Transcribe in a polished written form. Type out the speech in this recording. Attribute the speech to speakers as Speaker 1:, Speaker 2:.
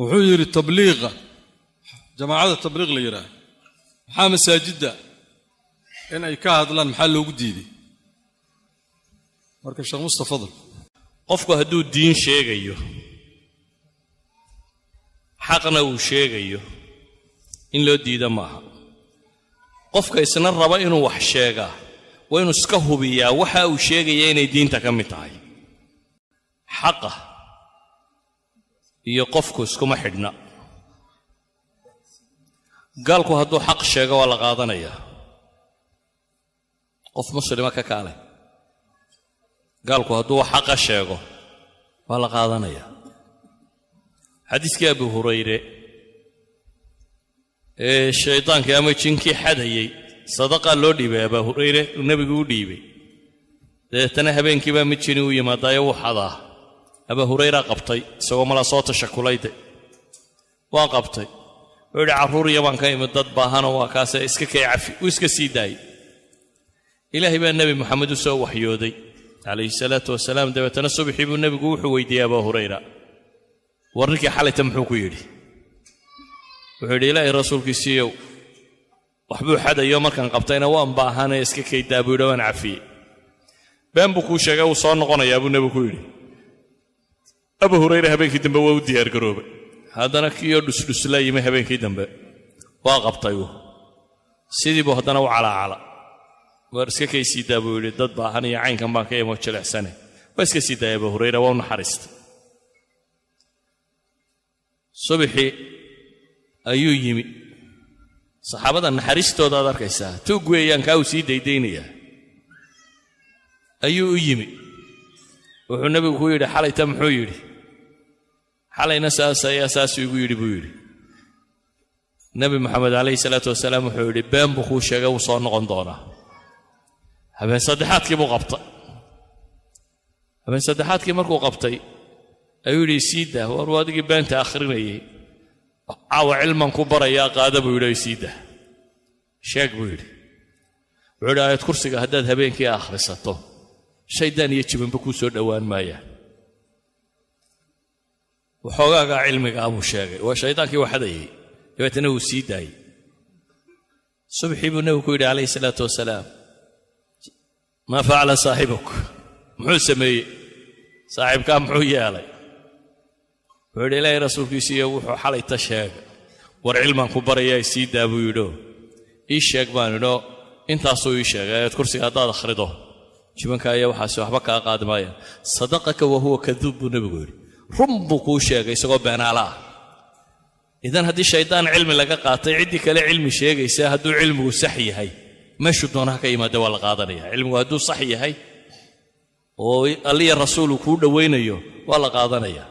Speaker 1: Wuxuu yidhi tabliiqa, jamaacada tabliiq la yidhaah, maxaa masaajidda in ay ka hadlaan maxaa loogu diiday? Marka Sheekh Mustafa, fadal.
Speaker 2: Qofku hadduu diin sheegayo, xaqna uu sheegayo, in loo diida maaha. Qofka isna raba inuu wax sheegaa waa inuu iska hubiyaa waxa uu sheegaya inay diinta ka mid tahay. Xaqa iyo qofku iskuma xidhna. Gaalku hadduu xaq sheego waa la qaadanayaa. Qof muslima ka kaale, gaalku hadduu xaqa sheego waa la qaadanayaa. Xadiiskii Abu Hurayre ee shaydaankii ama jinkii xadayey, sadaqaa loo dhiibay Abaa Hurayre, uu nebigu u dhiibay. Dabeetana habeenkii baa mid jini u yimaadaayo, wuu xadaa. Abaa Hurayra qabtay isagoo malaa soo tashakulayde, waa qabtay. Wuxuu yidhi, "Carruur iyo baan ka imid, dad baahanoo, waa kaase, iska kay cafi." Uu iska sii daayey. Ilaahay baa Nebi Moxamed u soo waxyooday calayhi salaatu wasalaam. Dabeetana subaxii buu nebigu wuxuu weydiiyey Abaa Hurayra, "War, ninkii xalayta muxuu ku yidhi?" Wuxuu yidhi, "Ilaahay rasuulkiisiiyow, waxbuu xadayo, markaan qabtayna waan baahanee iska kaydaa buu yidhi, waan cafiyey." "Been buu kuu sheegay, wuu soo noqonayaa," buu nebigu ku yidhi. Abu Hurayra habeenkii dambe waa u diyaargaroobay. Haddana kiiyoo dhusdhusla yimi habeenkii dambe, waa qabtay. Uu sidii buu haddana u calaacala. "Waar, iska kay sii daa," buu yidhi, "dad baahan iyo caynkan baan ka imo jilicsane." Waa iska sii daaya Abu Hurayra, waa u naxariistay. Subaxii ayuu yimi. Saxaabada naxariistooda aad arkaysaa, tuug weeyaan kaa uu sii daydaynayaa. Ayuu u yimi. Wuxuu nebigu ku yidhi, "Xalayta muxuu yidhi?" "Xalayna saas ayaa saasuu igu yidhi," buu yidhi. Nebi Moxamed calayhi salaatu wasalaam wuxuu yidhi, "Been buu kuu sheegay, wuu soo noqon doonaa." Habeen saddexaadkii buu qabtay. Habeen saddexaadkii markuu qabtay ayuu yidhi, "Sii daa. War, adigii beenta akhrinayay, caawa cilman ku barayaa, qaada," buu yidhi. "Sii daa, sheeg," buu yidhi. Wuxuu yidhi, "Aayad kursiga haddaad habeenkii akhrisato, shaydaan iyo jibanba kuu soo dhowaan maayaan." Waxoogaagaa cilmigaa buu sheegay, waa shaydaankii waxadayay. Dabeetana wuu sii daayey. Subxii buu nebigu ku yidhi calayhi salaatu wasalaam, "Maa facala saaxibuk? Muxuu sameeyey saaxiibkaa? Muxuu yeelay?" Wuxuu yidhi, "Ilaahay rasuulkiisiiyo, wuxuu xalayta sheegay." "War, cilmaan ku barayaa, sii daa," buu yidhio. "Ii sheeg," baan idho. Intaasuu ii sheegay, aayad kursiga haddaad akhrido, jibanka ayaa waxaasi waxba kaa qaadi maayaan. "Sadaqaka wa huwa kaduub," buu nebigu yidhi. "Run buu kuu sheegay isagoo beenaala ah." Idan haddii shaydaan cilmi laga qaatay, ciddii kale cilmi sheegaysa, hadduu cilmigu sax yahay, meeshuu doonaha ka yimaada waa la qaadanaya. Cilmigu hadduu sax yahay oo Alliya rasuulu kuu dhowaynayo, waa la qaadanaya.